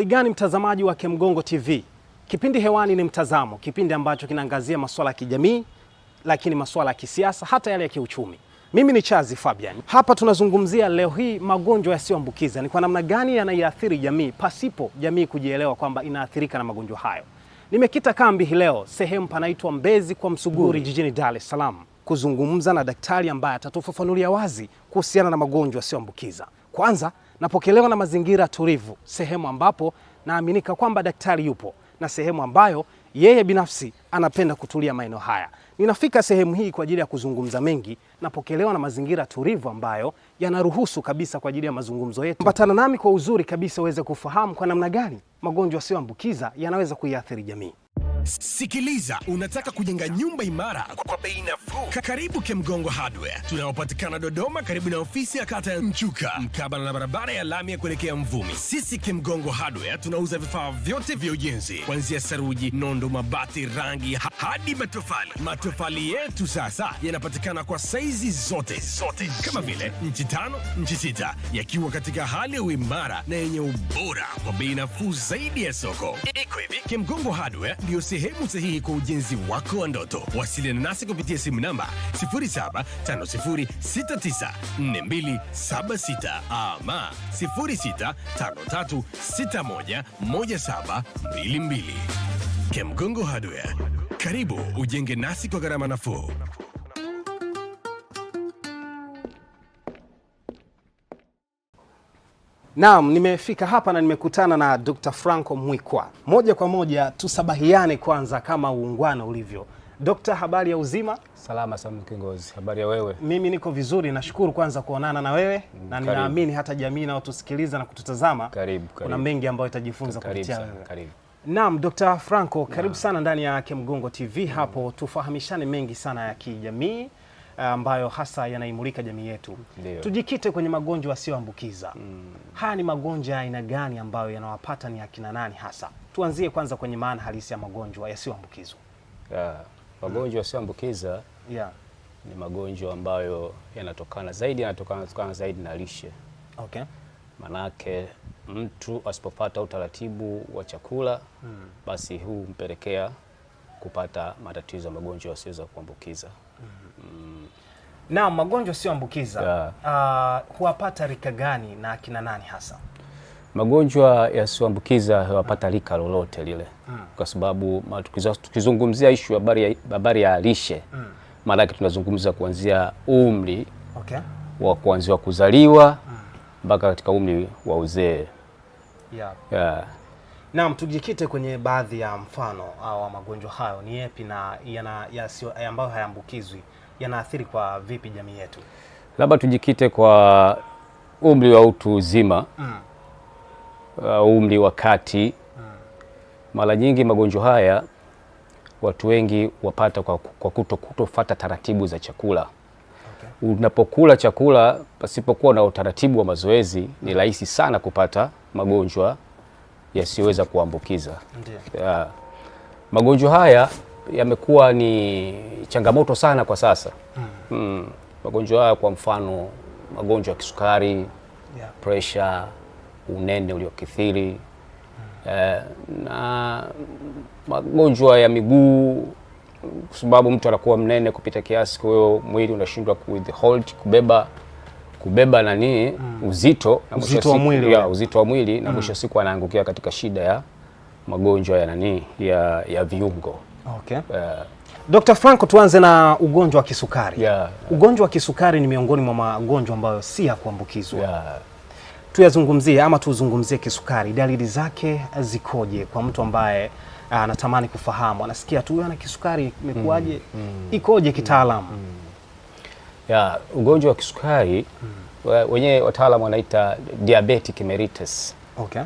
Gani mtazamaji wa Kemgongo TV? Kipindi hewani ni Mtazamo, kipindi ambacho kinaangazia masuala ya kijamii, lakini masuala ya kisiasa, hata yale ya kiuchumi. Mimi ni Chazi Fabian. Hapa tunazungumzia leo hii magonjwa yasiyoambukiza, ni kwa namna gani yanaiathiri jamii pasipo jamii kujielewa kwamba inaathirika na magonjwa hayo. Nimekita kambi hii leo sehemu panaitwa Mbezi kwa Msuguri jijini Dar es Salaam kuzungumza na daktari ambaye atatufafanulia wazi kuhusiana na magonjwa yasiyoambukiza. Kwanza napokelewa na mazingira tulivu, sehemu ambapo naaminika kwamba daktari yupo na sehemu ambayo yeye binafsi anapenda kutulia maeneo haya. Ninafika sehemu hii kwa ajili ya kuzungumza mengi, napokelewa na mazingira tulivu ambayo yanaruhusu kabisa kwa ajili ya mazungumzo yetu. Ambatana nami kwa uzuri kabisa uweze kufahamu kwa namna gani magonjwa yasiyoambukiza yanaweza kuiathiri jamii. Sikiliza, unataka kujenga nyumba imara kwa bei nafuu? Karibu Kemgongo Hardware tunaopatikana Dodoma, karibu na ofisi ya kata ya Mchuka, mkabala na barabara ya lami ya kuelekea Mvumi. Sisi Kemgongo Hardware tunauza vifaa vyote vya ujenzi, kuanzia saruji, nondo, mabati, rangi hadi matofali. Matofali yetu sasa yanapatikana kwa saizi zote zote, kama vile nchi 5, nchi 6, yakiwa katika hali ya uimara na yenye ubora kwa bei nafuu zaidi ya soko. Iko hivi, Kemgongo Hardware ndio sehemu sahihi kwa ujenzi wako wa ndoto. Wasiliana nasi kupitia simu namba 0750694276 ama 0653611722. Kemgongo Hardware, karibu ujenge nasi kwa gharama nafuu. Naam, nimefika hapa na nimekutana na Dr. Franco Mwikwa. Moja kwa moja tusabahiane kwanza kama uungwana ulivyo. Dr., habari ya uzima? Salama sana kiongozi, habari ya wewe? Mimi niko vizuri, nashukuru kwanza kuonana na wewe na ninaamini hata jamii inayotusikiliza na kututazama karibu. Kuna mengi ambayo itajifunza kupitia wewe. Karibu. Naam, Dr. Franco, karibu sana ndani ya Kemgongo TV hapo tufahamishane mengi sana ya kijamii ambayo hasa yanaimulika jamii yetu. Ndiyo. Tujikite kwenye magonjwa yasiyoambukiza. Haya ni magonjwa ya aina gani ambayo yanawapata ni akina nani hasa? Tuanzie kwanza kwenye maana halisi ya magonjwa yasiyoambukizwa. Magonjwa yasiyoambukiza ni magonjwa ambayo yanatokana zaidi na lishe. Okay. Manake mtu asipopata utaratibu wa chakula basi huu humpelekea kupata matatizo ya magonjwa yasiyoweza kuambukiza. Na magonjwa yasiyoambukiza huwapata rika gani na akina nani hasa? Magonjwa yasiyoambukiza huwapata rika lolote lile. Kwa sababu tukizungumzia issue habari ya lishe, maana yake tunazungumza kuanzia umri wa kuanzia kuzaliwa mpaka katika umri wa uzee. Naam, tujikite kwenye baadhi ya mfano wa magonjwa hayo ni yapi na ambayo hayaambukizwi yanaathiri kwa vipi jamii yetu? Labda tujikite kwa umri wa utu uzima, umri wa kati. Mara nyingi magonjwa haya watu wengi wapata kwa kutofuata taratibu za chakula. Unapokula chakula pasipokuwa na utaratibu wa mazoezi ni rahisi sana kupata magonjwa yasiyoweza kuambukiza. Magonjwa haya yamekuwa ni changamoto sana kwa sasa. Magonjwa haya kwa mfano magonjwa ya kisukari, pressure, unene uliokithiri, na magonjwa ya miguu, kwa sababu mtu anakuwa mnene kupita kiasi, kwa hiyo mwili unashindwa withhold, kubeba nani uzito na uzito wa mwili, uzito wa mwili na mwisho siku anaangukia katika shida ya magonjwa ya nani ya viungo. Okay. Dr. Franco, tuanze na ugonjwa wa kisukari. Ugonjwa wa kisukari ni miongoni mwa magonjwa ambayo si ya kuambukizwa. Tuyazungumzie ama tuzungumzie kisukari, dalili zake zikoje kwa mtu ambaye anatamani kufahamu, anasikia tu ana kisukari imekuaje, ikoje kitaalamu? Ugonjwa wa kisukari wenyewe wataalamu wanaita diabetic mellitus. Okay.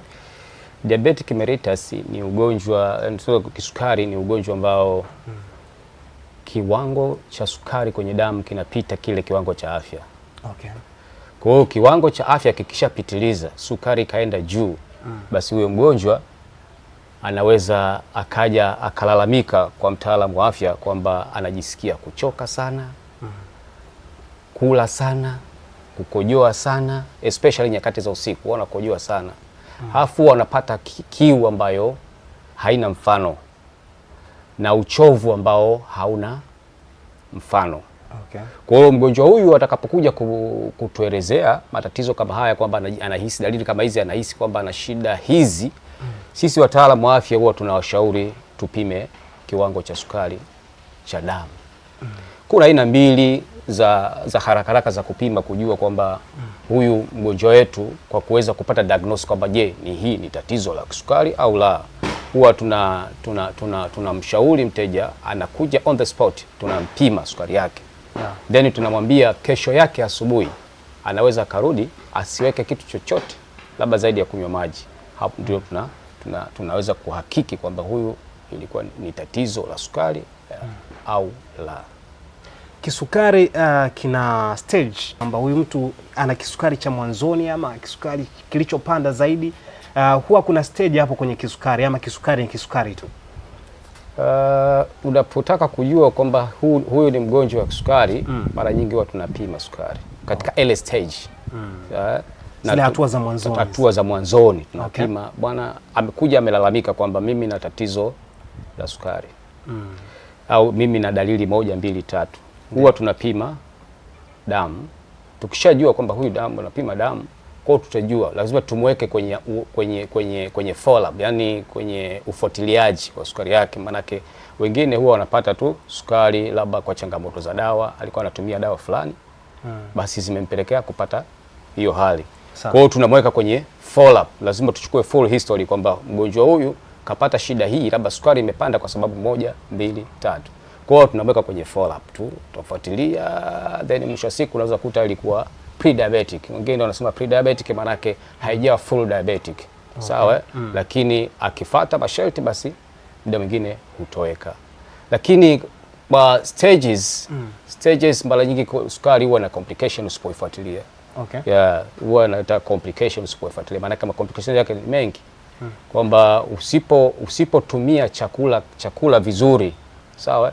Diabetic mellitus ni ugonjwa, kisukari ni ugonjwa ambao kiwango cha sukari kwenye damu kinapita kile kiwango cha afya. Okay. Kwa hiyo kiwango cha afya kikishapitiliza, sukari ikaenda juu, basi huyo mgonjwa anaweza akaja akalalamika kwa mtaalamu wa afya kwamba anajisikia kuchoka sana, kula sana, kukojoa sana, especially nyakati za usiku wanakojoa sana. Halafu wanapata kiu ambayo haina mfano na uchovu ambao hauna mfano. Kwa hiyo mgonjwa huyu atakapokuja kutuelezea matatizo kama haya kwamba anahisi dalili kama hizi, anahisi kwamba ana shida hizi, sisi wataalamu wa afya huwa tunawashauri tupime kiwango cha sukari cha damu. Kuna aina mbili za haraka haraka za kupima kujua kwamba huyu mgonjwa wetu kwa kuweza kupata diagnosis kwamba je, ni hii ni tatizo la kisukari au la. Huwa tunamshauri mteja anakuja on the spot, tunampima sukari yake. Then tunamwambia kesho yake asubuhi anaweza karudi asiweke kitu chochote labda zaidi ya kunywa maji. Hapo ndio tunaweza kuhakiki kwamba huyu ilikuwa ni tatizo la sukari au la. Kisukari kina stage kwamba huyu mtu ana kisukari cha mwanzoni ama kisukari kilichopanda zaidi. Huwa kuna stage hapo kwenye kisukari ama kisukari ni kisukari tu? Unapotaka kujua kwamba huyu ni mgonjwa wa kisukari, mara nyingi huwa tunapima sukari katika early stage. Zile hatua za mwanzoni. Hatua za mwanzoni tunapima. Bwana amekuja amelalamika kwamba mimi na tatizo la sukari. Au mimi na dalili 1 2 3. Huwa tunapima damu. Tukishajua kwamba huyu damu anapima damu, kwa tutajua lazima tumweke kwenye follow up, yani kwenye ufuatiliaji wa sukari yake. Manake wengine huwa wanapata tu sukari labda kwa changamoto za dawa, alikuwa anatumia dawa fulani, basi zimempelekea kupata hiyo hali. Kwa hiyo tunamweka kwenye follow up, lazima tuchukue full history kwamba mgonjwa huyu kapata shida hii, labda sukari imepanda kwa sababu 1 2 3. Kwa hiyo tunamweka kwenye follow up tu, tunafuatilia, then mwisho wa siku unaweza kukuta ilikuwa pre-diabetic. Wengine wanasema pre-diabetic maana yake haijawa full diabetic. Sawa? Lakini akifuata masharti basi muda mwingine hutoweka. Lakini kwa stages mara nyingi sukari huwa na complication usipoifuatilia. Yeah, huwa inaleta complications usipoifuatilia. Maana kama complications yake ni mengi. Kwamba usipotumia chakula vizuri, sawa?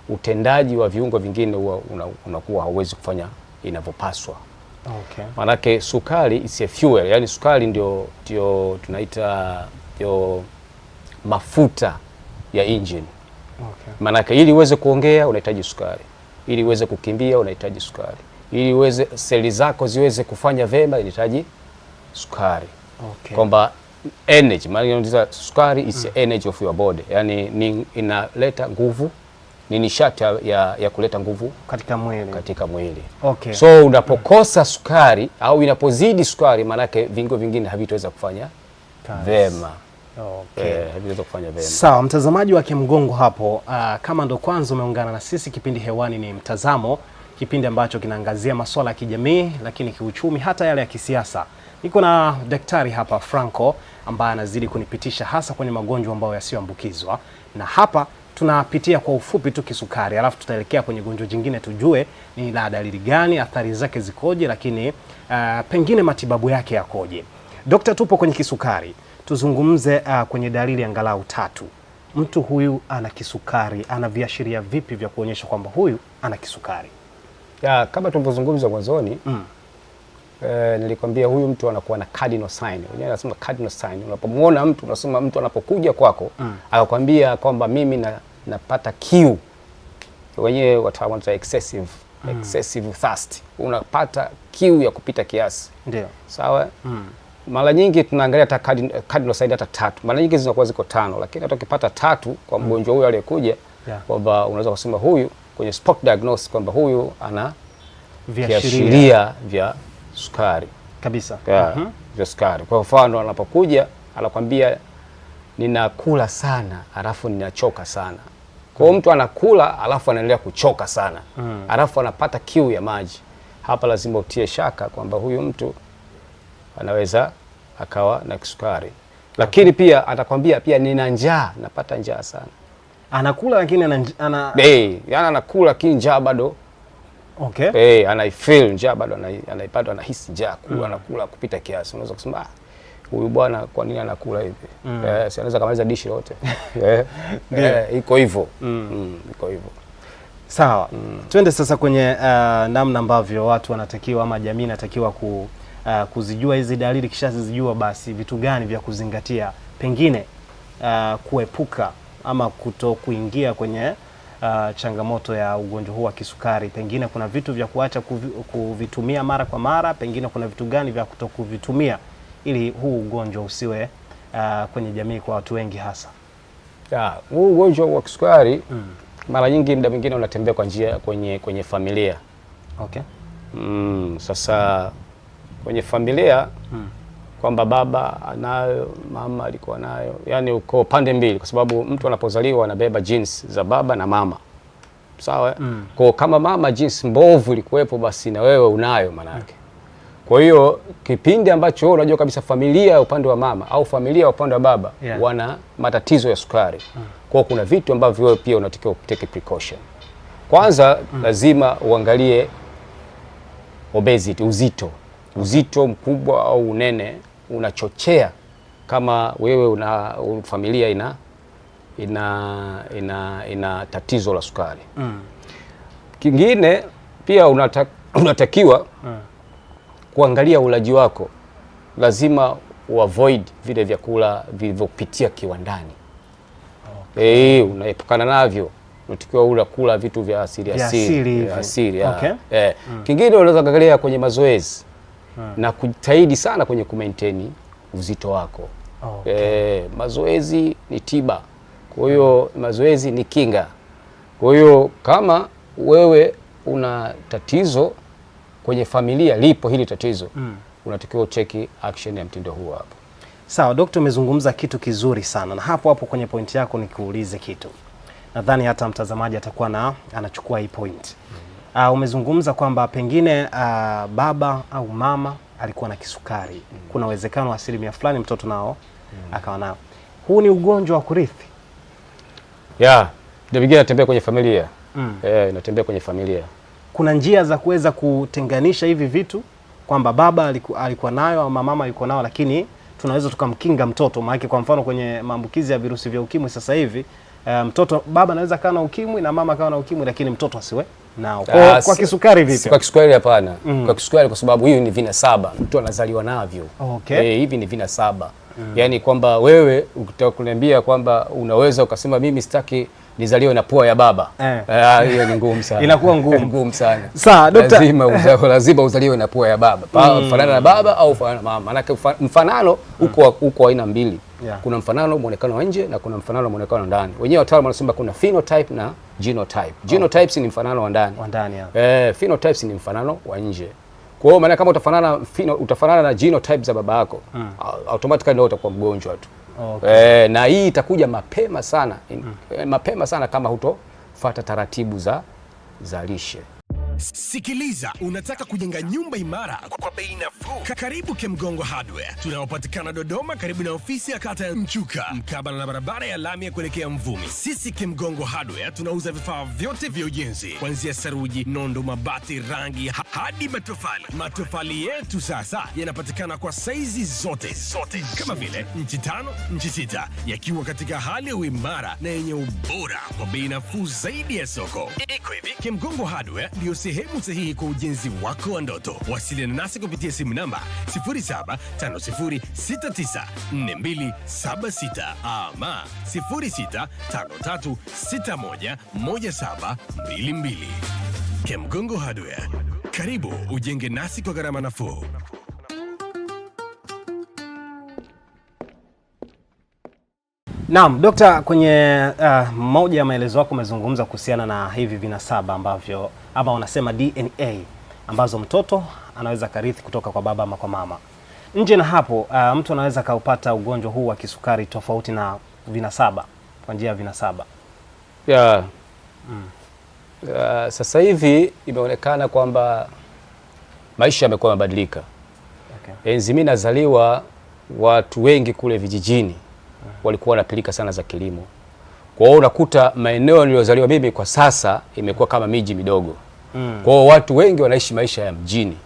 Utendaji wa viungo vingine huwa unakuwa hauwezi kufanya inavyopaswa. Manake sukari is a fuel, yani sukari ndio tunaita ndio mafuta ya engine. Manake ili uweze kuongea unahitaji sukari, ili uweze kukimbia unahitaji sukari, ili uweze seli zako ziweze kufanya vema unahitaji sukari. Kwamba energy, maana sukari is the energy of your body, yani ni inaleta nguvu, ni nishati ya kuleta nguvu katika mwili. Katika mwili. So unapokosa sukari au inapozidi sukari, maana yake viungo vingine havitoweza kufanya vema. Havitoweza kufanya vema. Sawa, mtazamaji wa Kemgongo hapo, kama ndo kwanza umeungana na sisi, kipindi hewani ni Mtazamo, kipindi ambacho kinaangazia masuala ya kijamii, lakini kiuchumi, hata yale ya kisiasa. Niko na daktari hapa Franco ambaye anazidi kunipitisha hasa kwenye magonjwa ambayo yasiyoambukizwa, na hapa tunapitia kwa ufupi tu kisukari, alafu tutaelekea kwenye gonjwa jingine tujue ni la dalili gani, athari zake zikoje, lakini pengine matibabu yake yakoje. Dokta, tupo kwenye kisukari, tuzungumze kwenye dalili angalau 3. Mtu huyu ana kisukari, ana viashiria vipi vya kuonyesha kwamba huyu ana kisukari? Ya, kama tulivyozungumza mwanzoni, nilikwambia huyu mtu anakuwa na cardinal sign. Wenyewe anasema cardinal sign. Unapomuona mtu, unasema mtu anapokuja kwako, akakwambia kwamba mimi napata kiu. Wenyewe wataalamu wanaita excessive thirst. Unapata kiu ya kupita kiasi. Ndio. Sawa? Mara nyingi tunaangalia hata cardinal sign hata 3. Mara nyingi zinakuwa ziko 5, lakini hata ukipata 3 kwa mgonjwa huyu aliyekuja, kwamba unaweza kusema huyu kwenye spot diagnosis kwamba huyu ana viashiria vya sukari kabisa. Vya sukari. Kwa mfano anapokuja anakuambia ninakula sana alafu ninachoka sana. Kwa hiyo mtu anakula alafu anaendelea kuchoka sana. Alafu anapata kiu ya maji. Hapa lazima utie shaka kwamba huyu mtu anaweza akawa na kisukari. Lakini pia atakwambia pia nina njaa, napata njaa sana. Anakula lakini yani anakula lakini njaa bado. Anaifeel njaa bado, anaipata, anahisi njaa, kula anakula kupita kiasi. Unaweza kusema huyu bwana kwa nini anakula hivi? Si anaweza kamaliza dishi lote. Iko hivyo. Iko hivyo. Sawa. Twende sasa kwenye namna ambavyo watu wanatakiwa ama jamii inatakiwa Kuzijua hizi dalili, kisha zizijua basi vitu gani vya kuzingatia pengine kuepuka ama kuto kuingia kwenye changamoto ya ugonjwa huu wa kisukari. Pengine kuna vitu vya kuacha kuvitumia mara kwa mara, pengine kuna vitu gani vya kuto kuvitumia ili huu ugonjwa usiwe kwenye jamii kwa watu wengi hasa. Huu ugonjwa wa kisukari mara nyingi muda mwingine unatembea kwa njia kwenye familia. Okay. Sasa kwenye familia kwamba baba anayo, mama alikuwa nayo, yani uko pande mbili, kwa sababu mtu anapozaliwa anabeba genes za baba na mama, sawa? Kwa kama mama genes mbovu ilikuwepo, basi na wewe unayo manake. Kwa hiyo kipindi ambacho unajua kabisa familia upande wa mama au familia upande wa baba wana matatizo ya sukari, kwa kuna vitu ambavyo wewe pia unatakiwa take precaution. Kwanza lazima uangalie obesity, uzito. Uzito mkubwa au unene unachochea kama wewe una familia ina tatizo la sukari. Kingine pia unatakiwa kuangalia ulaji wako. Lazima uavoid vile vyakula vilivyopitia kiwandani. Okay. Unaepukana navyo. Unatakiwa ula vitu vya asili asili. Okay. Kingine unaweza kuangalia kwenye mazoezi na kujitahidi sana kwenye kumaintain uzito wako. Okay. Mazoezi ni tiba. Kwa hiyo mazoezi ni kinga. Kwa hiyo kama wewe una tatizo kwenye familia, lipo hili tatizo, unatakiwa ucheki action ya mtindo huu hapo. Sawa, daktari, umezungumza kitu kizuri sana. Na hapo hapo kwenye point yako nikuulize kitu. Nadhani hata mtazamaji atakuwa na anachukua hii point. Umezungumza kwamba pengine baba au mama alikuwa na kisukari. Kuna uwezekano wa asilimia fulani mtoto nao akawa nao. Huu ni ugonjwa wa kurithi? Ndio vingine inatembea kwenye familia. Inatembea kwenye familia. Kuna njia za kuweza kutenganisha hivi vitu kwamba baba alikuwa nayo ama mama alikuwa nao, lakini tunaweza tukamkinga mtoto. Maana kwa mfano kwenye maambukizi ya virusi vya ukimwi sasa hivi mtoto baba anaweza kawa na ukimwi na mama kawa na ukimwi, lakini mtoto asiwe nao. Kwa kisukari vipi? Kwa kisukari hapana. Kwa kisukari kwa sababu hiyo ni vinasaba, mtu anazaliwa navyo. Okay. Hivi ni vinasaba. Yaani kwamba wewe ukitaka kuniambia kwamba unaweza ukasema mimi sitaki nizaliwe na pua ya baba. Hiyo ni ngumu sana. Inakuwa ngumu. Ngumu sana. Sawa, daktari, lazima uzaliwe na pua ya baba. Fanana na baba au fanana na mama. Maana mfanano uko aina mbili. Kuna mfanano muonekano wa nje na kuna mfanano muonekano wa ndani. Wenyewe wataalamu wanasema kuna phenotype na genotype. Genotypes ni mfanano wa ndani. Wa ndani. Phenotypes ni mfanano wa nje. Kwa hiyo maana kama utafanana na genotype za baba yako, automatically ndio utakuwa mgonjwa tu. Okay. Na hii itakuja mapema sana. Mapema sana kama hutofuata taratibu za lishe. Sikiliza, unataka kujenga nyumba imara kwa bei nafuu? Karibu Kemgongo Hardware. Tunapatikana Dodoma, karibu na ofisi ya kata ya Mchuka, mkabala na barabara ya lami ya kuelekea Mvumi. Sisi Kemgongo Hardware tunauza vifaa vyote vya ujenzi, kuanzia saruji, nondo, mabati, rangi hadi matofali. Matofali yetu sasa yanapatikana kwa saizi zote, kama vile inchi 5, inchi 6, yakiwa katika hali ya uimara na yenye ubora kwa bei nafuu zaidi ya soko. Iko hivi, Kemgongo Hardware ndio sehemu sahihi kwa ujenzi wako wa ndoto. Wasiliana nasi kupitia simu namba 0750694276 ama 0653611722. Kemgongo Hardware, karibu ujenge nasi kwa gharama nafuu. Naam, Dokta, kwenye moja ya maelezo yako umezungumza kuhusiana na hivi vinasaba ambavyo ama wanasema DNA ambazo mtoto anaweza karithi kutoka kwa baba ama kwa mama. Nje na hapo, mtu anaweza kaupata ugonjwa huu wa kisukari tofauti na vinasaba, kwa njia ya vinasaba. Sasa hivi imeonekana kwamba maisha yamekuwa yamebadilika. Okay. Enzi mimi nazaliwa, watu wengi kule vijijini walikuwa wanapilika sana za kilimo. Kwa hiyo unakuta maeneo niliyozaliwa mimi kwa sasa imekuwa kama miji midogo. Kwa hiyo watu wengi wanaishi maisha ya mjini,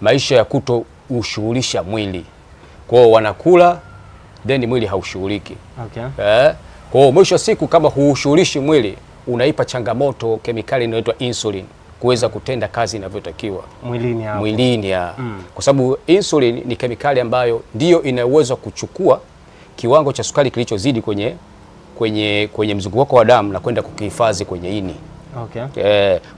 maisha ya kuto ushughulisha mwili. Kwa hiyo wanakula then mwili haushughuliki. Okay. Kwa hiyo mwisho wa siku kama huushughulishi mwili, unaipa changamoto kemikali inayoitwa insulin kuweza kutenda kazi inavyotakiwa mwilini hapo. Mwilini ya. Kwa sababu insulin ni kemikali ambayo ndiyo ina uwezo kuchukua kiwango cha sukari kilichozidi kwenye mzunguko wa damu na kwenda kukihifadhi kwenye ini. Okay.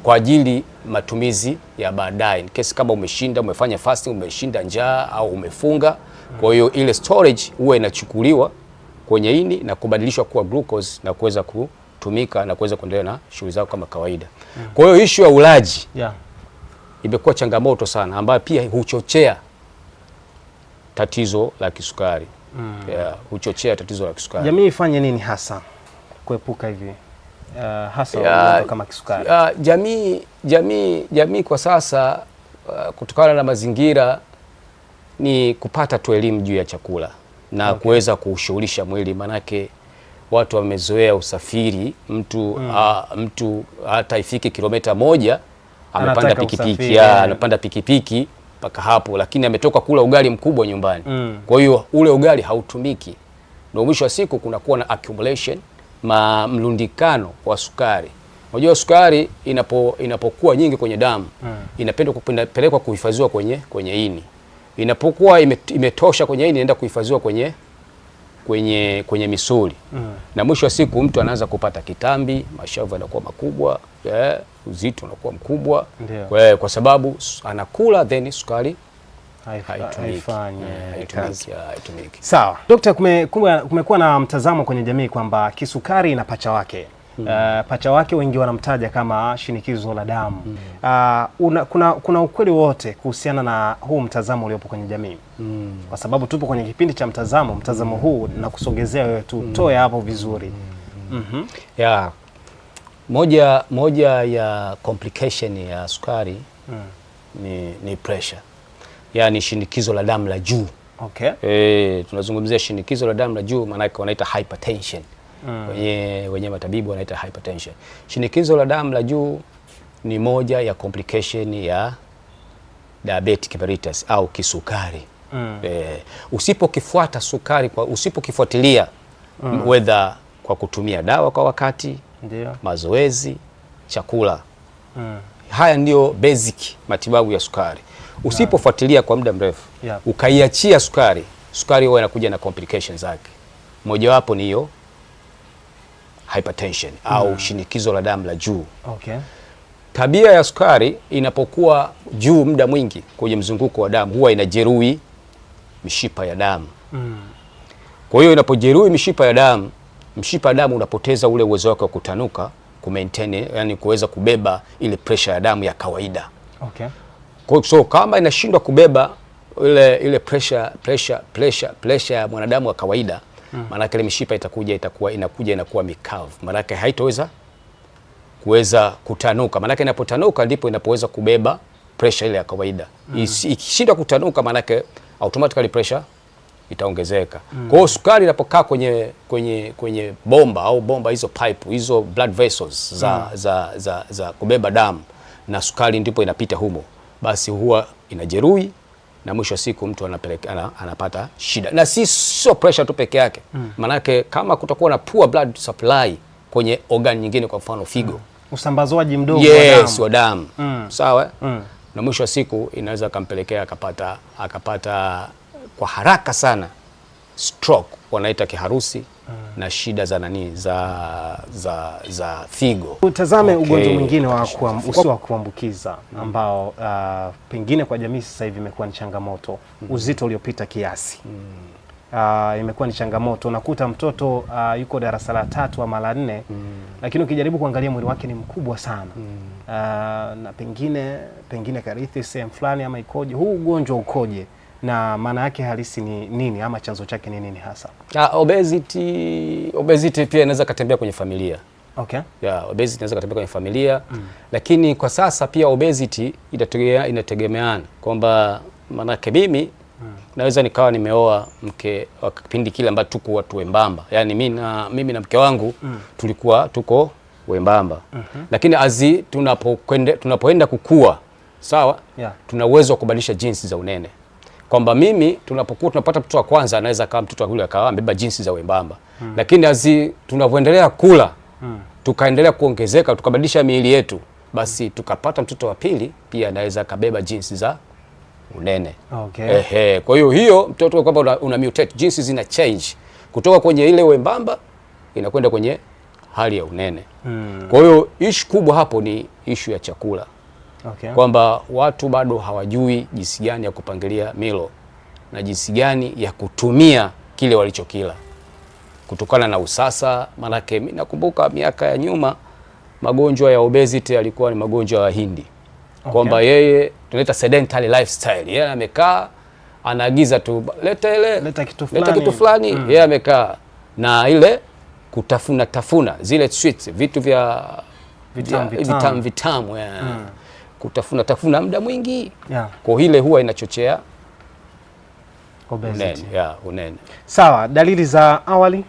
Kwa ajili matumizi ya baadaye. In case kama umeshinda, umefanya fasting, umeshinda njaa au umefunga. Kwa hiyo ile storage huwa inachukuliwa kwenye ini na kubadilishwa kuwa glucose na kuweza kutumika na kuweza kuendelea na shughuli zako kama kawaida. Kwa hiyo issue ya ulaji imekuwa changamoto sana ambayo pia huchochea tatizo la kisukari. Huchochea tatizo la kisukari. Jamii ifanye nini hasa kuepuka hivi hasa ugonjwa kama kisukari? Jamii kwa sasa kutokana na mazingira ni kupata tu elimu juu ya chakula na kuweza kuushughulisha mwili, manake watu wamezoea usafiri. Mtu mtu hata ifike kilomita 1 amepanda pikipiki, anapanda pikipiki mpaka hapo, lakini ametoka kula ugali mkubwa nyumbani. Kwa hiyo ule ugali hautumiki. Ndio mwisho wa siku kunakuwa na accumulation, mlundikano wa sukari. Unajua sukari inapokuwa nyingi kwenye damu inapendwa kupelekwa kuhifadhiwa kwenye ini. Inapokuwa imetosha kwenye ini inaenda kuhifadhiwa kwenye misuli. Na mwisho wa siku mtu anaanza kupata kitambi, mashavu yanakuwa makubwa, uzito unakuwa mkubwa. Kwa sababu anakula then sukari haitumiki. Sawa. Dokta, kumekuwa na mtazamo kwenye jamii kwamba kisukari ina pacha wake. Pacha wake wengi wanamtaja kama shinikizo la damu. Kuna ukweli wote kuhusiana na huu mtazamo uliopo kwenye jamii? Kwa sababu tupo kwenye kipindi cha mtazamo huu na kusogezea wewe tu toe hapo vizuri. Moja ya complication ya sukari ni pressure. Yaani shinikizo la damu la juu. Okay. Tunazungumzia shinikizo la damu la juu, maana yake wanaita hypertension. Wenye matabibu wanaita hypertension. Shinikizo la damu la juu ni moja ya complication ya diabetic mellitus au kisukari. Usipokifuata sukari usipokifuatilia whether kwa kutumia dawa kwa wakati, mazoezi, chakula. Haya ndio basic matibabu ya sukari. Usipofuatilia kwa muda mrefu, ukaiachia sukari, sukari huwa inakuja na complications zake. Mojawapo ni hiyo hypertension au shinikizo la damu la juu. Okay. Tabia ya sukari inapokuwa juu muda mwingi kwenye mzunguko wa damu huwa inajeruhi mishipa ya damu. Kwa hiyo inapojeruhi mishipa ya damu, mshipa wa damu unapoteza ule uwezo wake wa kutanuka, ku maintain, yani kuweza kubeba ile pressure ya damu ya kawaida. Okay. Kwa so kama inashindwa kubeba ile pressure ya mwanadamu wa kawaida, maana ile mishipa inakuwa mikavu. Maana haitoweza kuweza kutanuka. Maana inapotanuka ndipo inapoweza kubeba pressure ile ya kawaida. Ikishindwa kutanuka maana automatically pressure itaongezeka. Kwa hiyo sukari inapokaa kwenye bomba au bomba hizo pipe, hizo blood vessels za kubeba damu na sukari ndipo inapita humo, basi huwa inajeruhi na mwisho wa siku mtu anapata shida. Na sio pressure tu peke yake. Manake kama kutakuwa na poor blood supply kwenye organ nyingine, kwa mfano figo, usambazwaji mdogo wa damu. Wa damu. Sawa? Na mwisho wa siku inaweza kampelekea akapata kwa haraka sana stroke, wanaita kiharusi, na shida za nani za figo. Utazame ugonjwa mwingine wa usio wa kuambukiza ambao pengine kwa jamii sasa hivi imekuwa ni changamoto, uzito uliopita kiasi. Imekuwa ni changamoto. Unakuta mtoto yuko darasa la 3 ama la 4, lakini ukijaribu kuangalia mwili wake ni mkubwa sana. Na pengine karithi sehemu fulani ama ikoje. Huu ugonjwa ukoje na maana yake halisi ni nini ama chanzo chake ni nini hasa? Obesity pia inaweza katembea kwenye familia. Okay. Obesity inaweza katembea kwenye familia. Lakini kwa sasa pia obesity inategemeana kwamba manake mimi naweza nikawa nimeoa mke wa kipindi kile ambacho tuko watu wembamba. Yaani mimi na mke wangu tulikuwa tuko wembamba. Lakini azi tunapoenda kukua, sawa? Tuna uwezo wa kubadilisha jinsi za unene. Kwamba mimi tunapokuwa tunapata mtoto wa kwanza anaweza kama mtoto yule akawa amebeba jinsi za wembamba. Lakini azi tunavyoendelea kula, tukaendelea kuongezeka, tukabadilisha miili yetu, basi tukapata mtoto wa pili pia anaweza akabeba jinsi za unene. Okay. Ehe, kwa hiyo hiyo mtoto kwamba una mutate, jinsi zina change kutoka kwenye ile wembamba inakwenda kwenye hali ya unene. Kwa hiyo issue kubwa hapo ni issue ya chakula. Okay. Kwamba watu bado hawajui jinsi gani ya kupangilia milo na jinsi gani ya kutumia kile walichokila kutokana na usasa. Manake mimi nakumbuka miaka ya nyuma magonjwa ya obesity yalikuwa ni magonjwa ya Hindi. Okay. Kwamba yeye tunaita sedentary lifestyle. Yeye amekaa anaagiza tu leta ile, leta kitu fulani, leta kitu fulani. Yeye amekaa na ile kutafuna tafuna zile sweets, vitu vya vitamu vitamu, kutafuna tafuna muda mwingi. Kwa ile huwa inachochea obesity. Unene, unene. Sawa, dalili za awali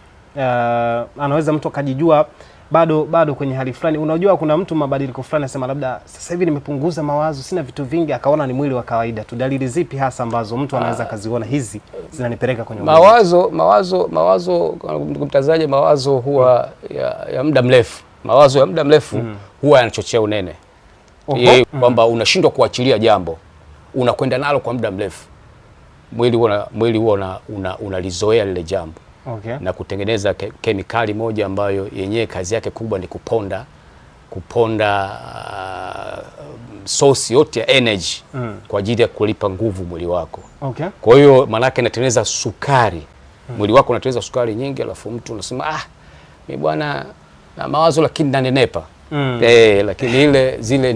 anaweza mtu akajijua bado kwenye hali fulani. Unajua kuna mtu mabadiliko fulani anasema labda sasa hivi nimepunguza mawazo, sina vitu vingi, akaona ni mwili wa kawaida tu. Dalili zipi hasa ambazo mtu anaweza kaziona hizi zinanipeleka kwenye mawazo? Mawazo mtazaje, mawazo huwa ya muda mrefu. Mawazo ya muda mrefu huwa yanachochea unene. Kwamba unashindwa kuachilia jambo, unakwenda nalo kwa muda mrefu. Mwili huwa unalizoea lile jambo. Okay. Na kutengeneza kemikali moja ambayo yenyewe kazi yake kubwa ni kuponda source yote ya energy kwa ajili ya kulipa nguvu mwili wako. Okay. Kwa hiyo maana yake inatengeneza sukari. Mwili wako unatengeneza sukari nyingi, alafu mtu unasema mimi bwana na mawazo lakini nanenepa. Lakini ile zile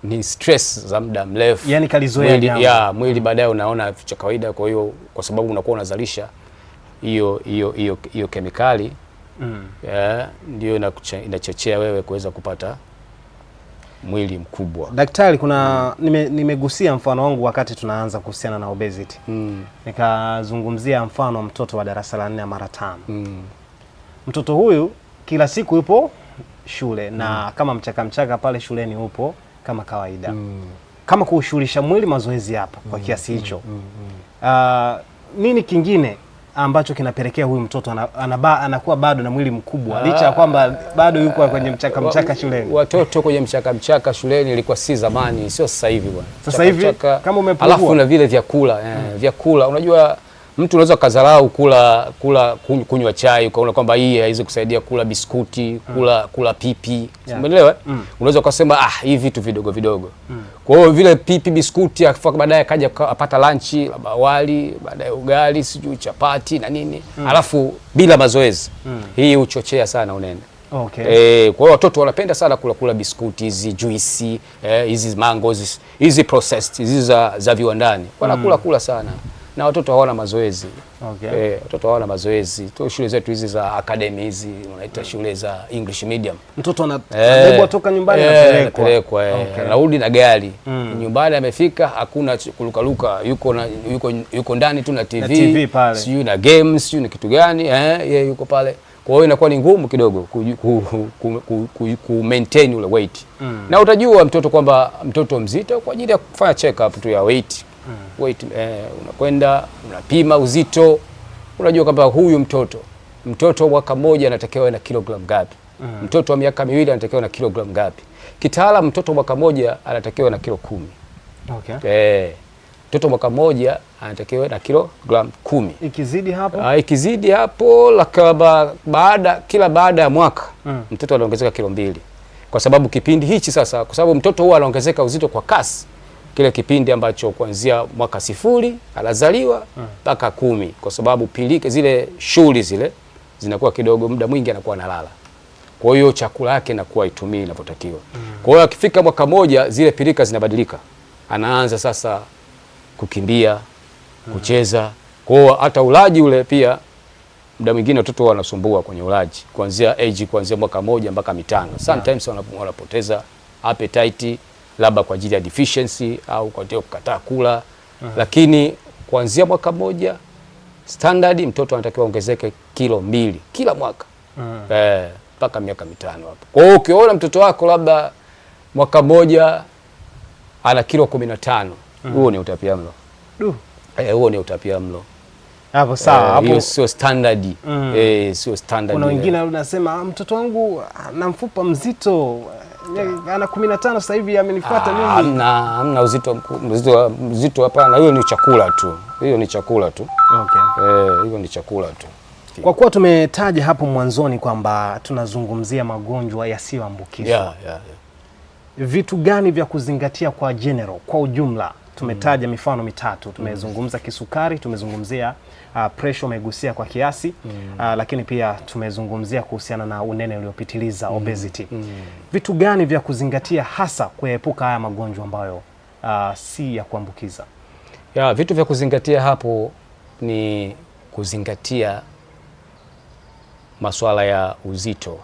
ni stress za muda mrefu. Yaani kalizoea jambo. Mwili baadaye unaona cha kawaida. Kwa hiyo kwa sababu unakuwa unazalisha hiyo kemikali ndio inachochea wewe kuweza kupata mwili mkubwa. Daktari, kuna nimegusia mfano wangu wakati tunaanza kuhusiana na obesity. Nikazungumzia mfano mtoto wa darasa la 4 mara 5. Mtoto huyu kila siku yupo shule na kama mchaka mchaka pale shuleni upo kama kawaida. Kama kuushughulisha mwili mazoezi hapa kwa kiasi hicho. Nini kingine ambacho kinapelekea huyu mtoto anakuwa bado na mwili mkubwa licha ya kwamba bado yuko kwenye mchaka mchaka shuleni? Watoto kwenye mchaka mchaka shuleni ilikuwa si zamani, sio sasa hivi bwana. Sasa hivi kama umepungua. Alafu na vile vyakula, vyakula unajua mtu unaweza kudharau kula kunywa chai ukaona kwamba hii haiwezi kusaidia, kula biskuti, kula pipi. Umeelewa? Unaweza ukasema hivi vitu vidogo vidogo. Kwa hiyo vile pipi, biskuti, afu baadaye akaja apata lunch, labda wali, baadaye ugali, sijui chapati na nini. Alafu bila mazoezi. Hii huchochea sana unene. Okay. Kwa hiyo watoto wanapenda sana kula biskuti hizi, juisi, hizi mango, hizi processed, hizi za viwandani. Wanakula kula sana. Na watoto hawana mazoezi. Okay. Watoto hawana mazoezi. Tu shule zetu hizi za academy hizi unaita shule za English medium. Mtoto anabebwa toka nyumbani anapelekwa. Okay. Anarudi na gari. Nyumbani amefika hakuna kulukaluka, yuko ndani tu na TV, na TV sijui na games, sijui na kitu gani, yeye yuko pale. Kwa hiyo inakuwa ni ngumu kidogo ku maintain ule weight. Na utajua mtoto kwamba mtoto mzito kwa ajili ya kufanya check up tu ya weight. Weight, unakwenda unapima uzito, unajua kwamba huyu mtoto mwaka mmoja anatakiwa na kilogram ngapi, mtoto wa miaka miwili anatakiwa na kilogram ngapi. Kitaalamu mtoto mwaka mmoja anatakiwa na kilo 10. Okay. Mtoto mwaka mmoja anatakiwa na kilogram 10. Ikizidi hapo? Ikizidi hapo kila baada ya mwaka mtoto anaongezeka kilo 2. Kwa sababu kipindi hichi sasa, kwa sababu mtoto huwa anaongezeka uzito kwa kasi kile kipindi ambacho kuanzia mwaka 0 anazaliwa mpaka 10, kwa sababu pilike zile shughuli zile zinakuwa kidogo, muda mwingi anakuwa analala. Kwa hiyo chakula yake inakuwa itumii inavyotakiwa. Kwa hiyo akifika mwaka moja zile pilika zinabadilika. Anaanza sasa kukimbia, kucheza. Kwa hiyo hata ulaji ule pia muda mwingine watoto wanasumbua kwenye ulaji kuanzia age kuanzia mwaka 1 mpaka 5. Sometimes wanapoteza appetite labda kwa ajili ya deficiency au kwa ajili ya kukataa kula. Lakini kuanzia mwaka 1 standard mtoto anatakiwa ongezeke kilo 2 kila mwaka. Mpaka miaka 5 hapo. Kwa hiyo ukiona mtoto wako labda mwaka 1 ana kilo 15, huo ni utapiamlo. Huo ni utapiamlo. Hapo sawa, hapo hiyo sio standard. Sio standard. Kuna wengine wanasema mtoto wangu ana mfupa mzito, Ana 15 sasa hivi amenifuata mimi. Hamna uzito mzito hapana. Hiyo ni chakula tu. Hiyo ni chakula tu. Okay. Hiyo ni chakula tu. Kwa kuwa tumetaja hapo mwanzoni kwamba tunazungumzia magonjwa yasiyoambukizwa. Yeah. Vitu gani vya kuzingatia kwa general, kwa ujumla? Tumetaja mifano mitatu. Tumezungumza kisukari, tumezungumzia pressure umegusia kwa kiasi, lakini pia tumezungumzia kuhusiana na unene uliopitiliza, obesity. Vitu gani vya kuzingatia hasa kuepuka haya magonjwa ambayo si ya kuambukiza? Ya, vitu vya kuzingatia hapo ni kuzingatia masuala ya uzito.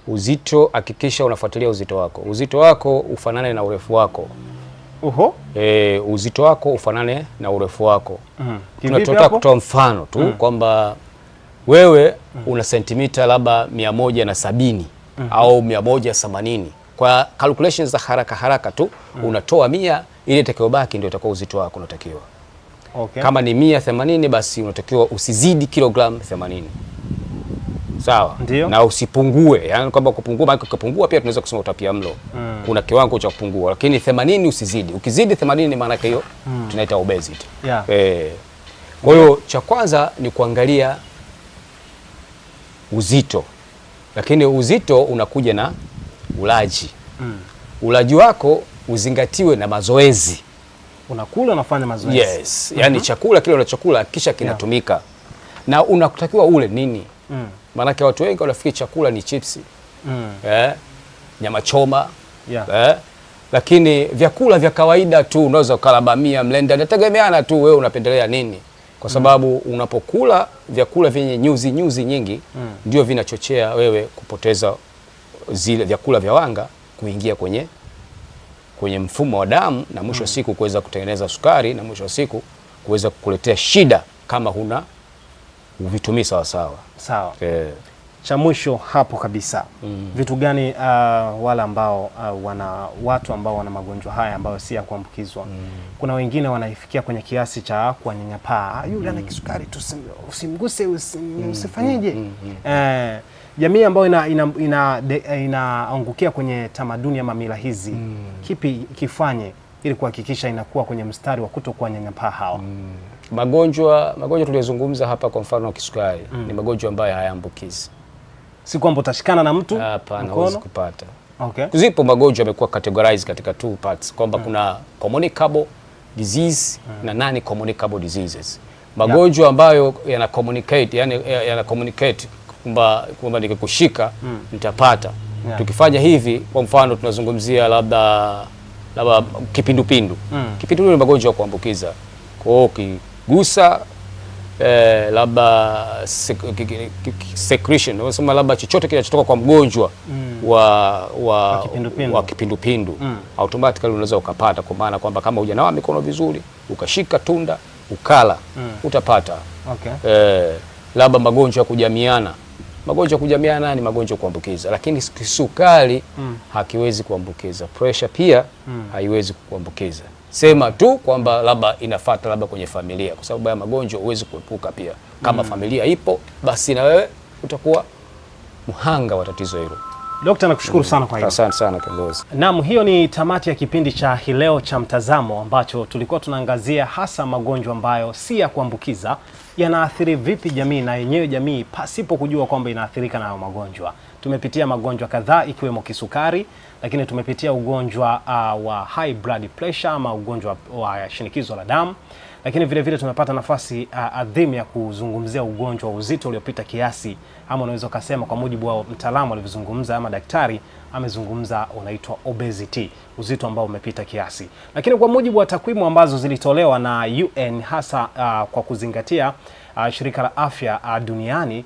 Uzito, hakikisha unafuatilia uzito wako. Uzito wako ufanane na urefu wako. Oho. Uzito wako ufanane na urefu wako. Kivipi Tunataka hapo? kutoa mfano tu kwamba wewe una sentimita labda 170 au 180. Kwa calculations za haraka haraka tu unatoa 100, ile itakayobaki ndio itakuwa uzito wako unatakiwa. Okay. Kama ni 180 basi unatakiwa usizidi kilogramu 80. Sawa. Ndiyo. Na usipungue, yaani kwamba kupungua, maana ukipungua pia tunaweza kusema utapiamlo. Kuna kiwango cha kupungua, lakini 80 usizidi. Ukizidi 80 maana yake hiyo tunaita obesity. Yeah. Kwa hiyo cha kwanza ni kuangalia uzito. Lakini uzito unakuja na ulaji. Ulaji wako uzingatiwe na mazoezi. Unakula, unafanya mazoezi. Yes, yaani chakula kile unachokula kisha kinatumika. Na unatakiwa ule nini? Maanake watu wengi wanafikiri chakula ni chipsi, nyama choma, lakini vyakula vya kawaida tu unaweza ukala bamia, mlenda, inategemeana tu wewe unapendelea nini, kwa sababu unapokula vyakula vyenye nyuzi nyuzi nyingi ndio vinachochea wewe kupoteza zile vyakula vya wanga kuingia kwenye mfumo wa damu na mwisho wa siku kuweza kutengeneza sukari na mwisho wa siku kuweza kukuletea shida kama huna uvitumii sawa sawa. Sawa. Cha mwisho hapo kabisa. Vitu gani wale ambao wana watu ambao wana magonjwa haya ambayo si ya kuambukizwa. Kuna wengine wanaifikia kwenye kiasi cha kuwanyanyapaa. Yule ana kisukari usimguse, usifanyeje? Jamii ambayo inaangukia kwenye tamaduni ama mila hizi, kipi kifanye ili kuhakikisha inakuwa kwenye mstari wa kutokuwanyanyapaa hawa? Magonjwa tuliyozungumza hapa, kwa mfano kisukari, ni magonjwa ambayo hayaambukizi. Si kwamba utashikana na mtu Hapana, huwezi kupata. Okay. Zipo magonjwa yamekuwa categorized katika two parts kwamba kuna communicable disease na non communicable diseases. Magonjwa ambayo yana communicate, yani yana communicate kwamba nikikushika nitapata. Tukifanya hivi, kwa mfano tunazungumzia labda kipindupindu. Kipindupindu ni magonjwa ya kuambukiza. Kwa hiyo ukigusa labda secretion, unasema labda chochote kinachotoka kwa mgonjwa wa kipindupindu automatically unaweza ukapata, kwa maana kwamba kama hujanawa mikono vizuri, ukashika tunda ukala, utapata. Okay. Labda magonjwa ya kujamiana. Magonjwa ya kujamiana ni magonjwa kuambukiza, lakini kisukari hakiwezi kuambukiza. Pressure pia haiwezi kuambukiza. Sema tu kwamba labda inafuata labda kwenye familia, kwa sababu haya magonjwa huwezi kuepuka pia. Kama familia ipo basi na wewe utakuwa mhanga wa tatizo hilo. Dokta, nakushukuru sana kwa hilo. Asante sana kiongozi. Naam, hiyo ni tamati ya kipindi cha hii leo cha Mtazamo ambacho tulikuwa tunaangazia hasa magonjwa ambayo si ya kuambukiza yanaathiri vipi jamii na yenyewe jamii pasipo kujua kwamba inaathirika na hayo magonjwa. Tumepitia magonjwa kadhaa ikiwemo kisukari, lakini tumepitia ugonjwa wa high blood pressure ama ugonjwa wa shinikizo la damu, lakini vile vile tumepata nafasi adhimu ya kuzungumzia ugonjwa wa uzito uliopita kiasi, ama unaweza kusema kwa mujibu wa mtaalamu alivyozungumza ama daktari amezungumza, unaitwa obesity, uzito ambao umepita kiasi. Lakini kwa mujibu wa takwimu ambazo zilitolewa na UN hasa kwa kuzingatia shirika la afya duniani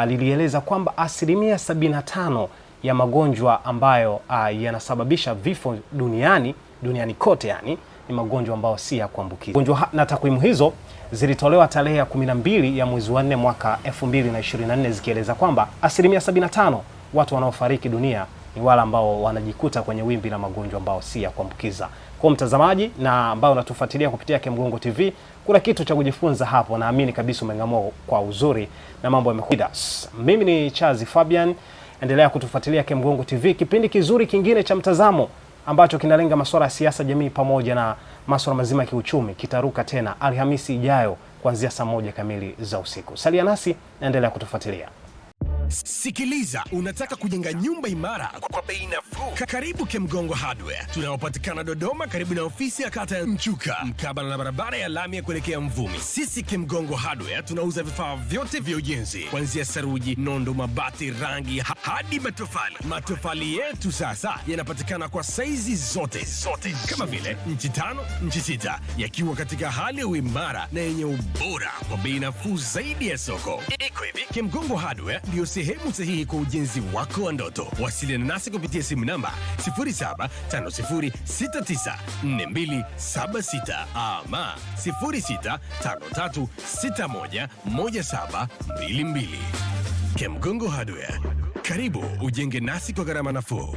lilieleza kwamba 75% ya magonjwa ambayo yanasababisha vifo duniani kote, yani ni magonjwa ambayo si ya kuambukiza. Na takwimu hizo zilitolewa tarehe ya 12 ya mwezi wa 4 mwaka 2024 zikieleza kwamba 75% watu wanaofariki dunia ni wale ambao wanajikuta kwenye wimbi la magonjwa ambao si ya kuambukiza. Kwa mtazamaji na ambao unatufuatilia kupitia Kemgongo TV, kuna kitu cha kujifunza hapo, naamini kabisa umengamua kwa uzuri na mambo yamekuwa. Mimi ni Chazi Fabian. Endelea kutufuatilia Kemgongo TV, kipindi kizuri kingine cha mtazamo ambacho kinalenga masuala ya siasa, jamii pamoja na masuala mazima ya kiuchumi kitaruka tena Alhamisi ijayo kuanzia saa 1 kamili za usiku. Salia nasi, endelea kutufuatilia. Sikiliza, unataka kujenga nyumba imara kwa bei nafuu? Karibu Kemgongo Hardware. Tunaopatikana Dodoma, karibu na ofisi ya kata ya Mchuka, mkabala na barabara ya lami ya kuelekea Mvumi. Sisi Kemgongo Hardware tunauza vifaa vyote vya ujenzi, kuanzia saruji, nondo, mabati, rangi hadi matofali. Matofali yetu sasa yanapatikana kwa saizi zote zote, kama vile nchi 5, nchi 6, yakiwa katika hali ya uimara na yenye ubora kwa bei nafuu zaidi ya soko. Iko hivi, Kemgongo Hardware ndio sehemu sahihi kwa ujenzi wako wa ndoto. Wasiliana nasi kupitia simu namba 0750694276 ama 0653611722. Kemgongo Hardware, karibu ujenge nasi kwa gharama nafuu.